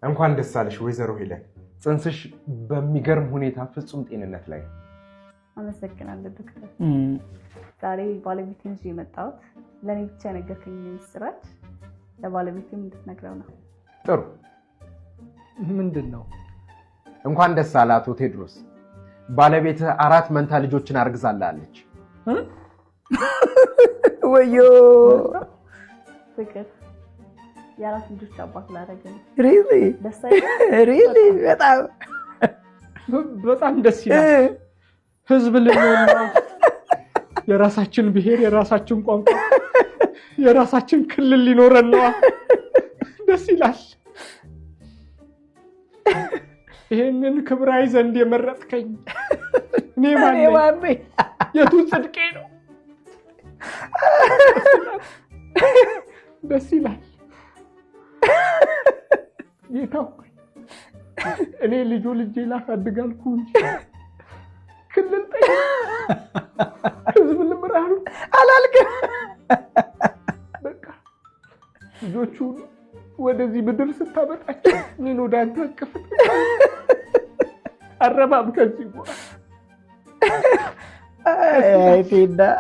እንኳን ደስ አለሽ ወይዘሮ ሄለን። ጽንስሽ በሚገርም ሁኔታ ፍጹም ጤንነት ላይ ነው። አመሰግናለሁ ዶክተር። ዛሬ ባለቤቴን ይዤ የመጣሁት ለእኔ ብቻ የነገርከኝ ምስራች ለባለቤቴም እንድትነግረው ነው። ጥሩ። ምንድን ነው? እንኳን ደስ አለህ አቶ ቴድሮስ። ባለቤትህ አራት መንታ ልጆችን አርግዛላለች። ወዮ! ፍቅር፣ የአራት ልጆች አባት ላደረገ ነው። Really? ደስ አይልም? Really? በጣም። በጣም ደስ ይላል። ህዝብ ልንሆን ነው። የራሳችን ብሔር፣ የራሳችን ቋንቋ፣ የራሳችን ክልል ሊኖረን ነዋ። ደስ ይላል። ይሄንን ክብራይ ዘንድ የመረጥከኝ እኔ ማን እኔ ነኝ? ማን ነኝ? የቱ ጽድቄ ነው? ደስ ይላል። ጌታ ሆይ፣ እኔ ልጁ ልጄ ላሳድግ አልኩ እንጂ ክልል ጠይቅ፣ ህዝብ ልምራ አልኩ አላልክም። በቃ ልጆቹን ወደዚህ ምድር ስታመጣቸው እኔን ወደ አንተ እቅፍ አረባም ከዚህ በኋላ። አይ ቴዳ።